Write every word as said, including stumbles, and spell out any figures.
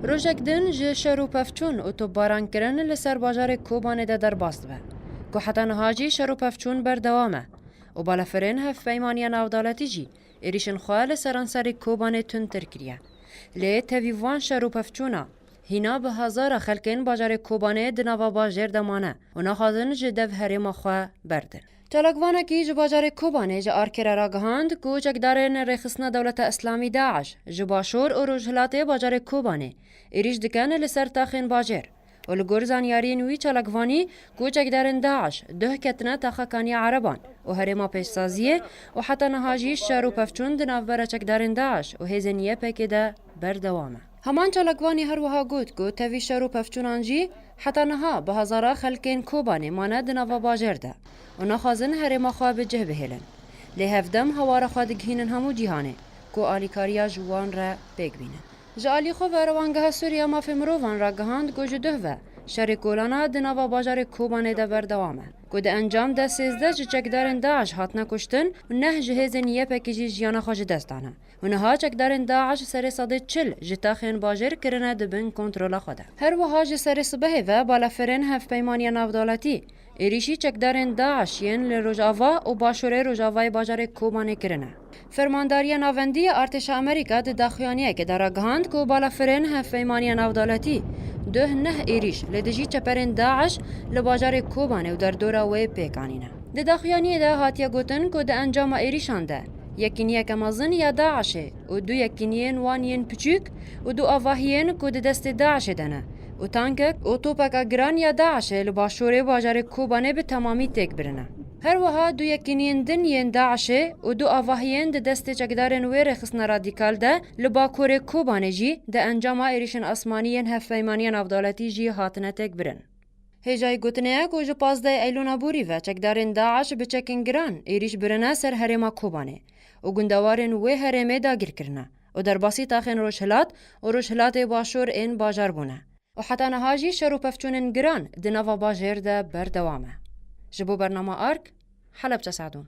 Rojek din ji şer û pevçûn û topbarankirin li ser bajarê Kobanê de derbas dibe, ku heta niha jî şer û pevçûn berdewam e û balafirên Hevpeymaniya Navdewletî jî êrîşên xwe li seranserê Kobanê tundtir kiriye. Lê tevî van şer û pevçûna hîna bi hezara xelkên bajarê Kobanê di nava bajêr de mane û naxwazin ji dev herêma xwe berdin. Çalakvanekî ji bajarê Kobanê ji Arkê re ragihand ku çekdarên Rêxistina Dewleta Îslamî DAIŞ ji başûr û rojhilatê bajarê Kobanê êrîş dikin li ser taxên bajêr û li gor zanyariyên wî çalakvanî ku çekdarên DAIŞ duh ketine taxa Kaniya Ereban û herêma pêşsaziyê û heta niha jî şer û pevçûn di navbera çekdarên DAIŞ û hêzên Y P G de berdewam e. Heman çalakvanî her wiha got ku tevî şer û pevçûnan jî heta niha bi hezara xelkên Kobanê mane di nava bajêr de û naxwazin herêma xwe bi cih bihêlin. Lê hevdem hawara xwe digihînin hemû cîhanê ku alîkariya ji wan re pêk bînin. Ji alî xwe ve Rewangeha Sûriya Mafê Mirovan ragihand ku ji duh ve şerê kolana di nava bajarê Kobanê de berdewam e, ku di encam de sêzdeh ji çekdarên DAIŞ hatine kuştin û neh ji hêzên Y P G jî jiyana xwe ji dest dane. Û niha çekdarên DAIŞ serê sedê çil ji taxên bajêr kirine di bin kontrola xwe de. Her wiha ji serê sibehê ve balafirên Hevpeymaniya Navdewletî êrîşî çekdarên DAIŞ yên li rojava û başûrê rojavayê bajarê Kobanê kirine. Fermandariya Navendî ya Artêşa Amerîka di daxuyaniyekê de ragihand ku balafirên Hevpeymaniya Navdewletî duh neh êrîş li dijî çeperên DAIŞ li bajarê Kobanê û derdora wê pêk anîne. Di daxuyaniyê de hatiye gotin ku di encama êrîşan de yekîniyeke mezin ya DAIŞê û du yekîniyên wan yên piçûk û du avahiyên ku di destê DAIŞê de ne û tankek û topeka giran ya DAIŞê li başûrê bajarê Kobanê bi temamî têk birine. Her wiha du yekîniyên din yên DAIŞê û du avahiyên di destê çekdarên wê rêxistina radîkal de li bakurê Kobanê jî di encama êrîşên asmanî yên Hevpeymaniya Navdewletî jî hatine têkbirin. Hêjayî gotinê ye ku ji pazdeh Eylûna borî ve çekdarên DAIŞ bi çekên giran êrîş birine ser herêma Kobanê û gundewarên wê herêmê dagîr kirine û derbasî taxên Rojhilat û Rojhilatê Başûr ên bajar bûne û heta niha jî şer û pevçûnên giran di nava bajêr de berdewam e. Ji bo bernama Ark, Helebce Sadûn.